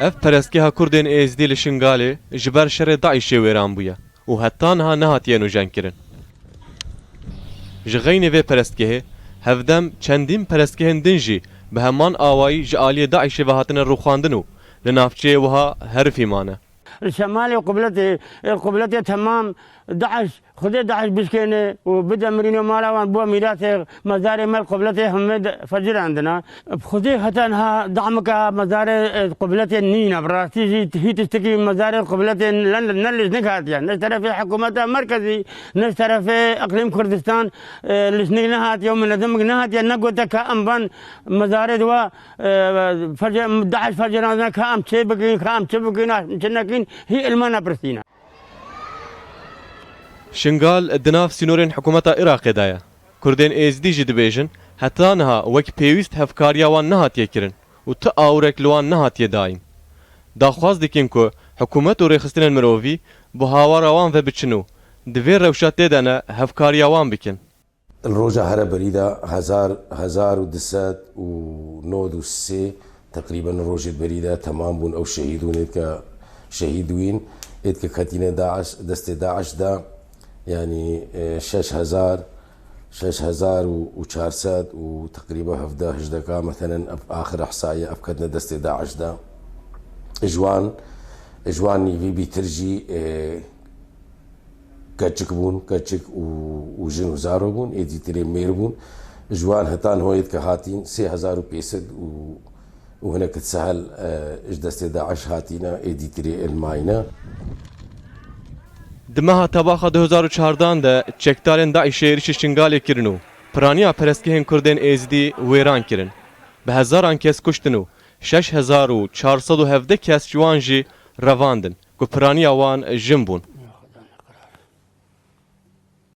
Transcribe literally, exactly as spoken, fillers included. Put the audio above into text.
Ev perestgeha Kurdên Êzidî li Şingalê ji ber şerê DAIŞê wêran bûye û heta niha nehatiye nûjenkirin. Ji xeynê vê perestgehê hevdem çendîn perestgehên din jî bi heman awayî ji aliyê DAIŞê ve hatine rûxandin û li navçeyê wiha herifî mane. Li şemalê qubletê, e, qubletê temam DAIŞ, Xwedê DAIŞ bişkêne û bide mirîno mala wan bo mîrasê mezarê me li qubletê hemê de fecirandina. Xwedê heta niha damika mezarê, e, qubletê nîne. Bi rastî jî hî tiştekî mezarê qubletê ne, ne lijnik hatiye. Ne ji terefê hikûmeta merkezî, ne ji terefê Eqlîm Kurdistan, e, lijnik nehatiye û minezimik nehatiye. Negote ka em van mezarê di wa, e, fece-, DAIŞ fecirandina ka em çê bikin, ka em çi bikin, em çi nekin, hî ilma nepirsîne. Şingal di nav sînorên hikûmeta Iraqê de ye. Kurdên Êzidî jî dibêjin, heta niha wek pêwîst hevkariya wan nehatiye kirin û ti awirek li wan nehatiye dayîn. Daxwaz dikin ku hikûmet û rêxistinên mirovî bi hawara wan ve biçin û di vê rewşa tê de ne hevkariya wan bikin. Li roja here berî de hezar, hezar û du sed û nod û sê teqrîben rojê berî de temam bûn ew şehîd û nêdke şehîd wîn êdke ketîne DAIŞ, destê DAIŞ de, yanî, e, şeş hezar, şeş hezar û çar sed û teqrîben hevdeh hijdeka, meselen, ev axir ihsaiye ev ketine destê DAIŞ de. Ji wan, ji wan nîvî bîtir jî, e, keçik bûn, keçik û, û jin û zaro bûn, êdî tirê mêr bûn. Ji wan heta niho yêdke hatîn sê hezar û pênc sed û, û hinek sehel, e, ji destê DAIŞ hatîne, êdî tirê ilmayne. Di meha Tebaxa du hezar û çardan de çekdarên DAIŞê êrişî Şingalê kirin û piraniya perestgehên Kurdên Êzidî wêran kirin. Bi hezaran kes kuştin û şeş hezar û çar sed û hevdeh kes ji wan jî revandin, ku piraniya wan jin bûn.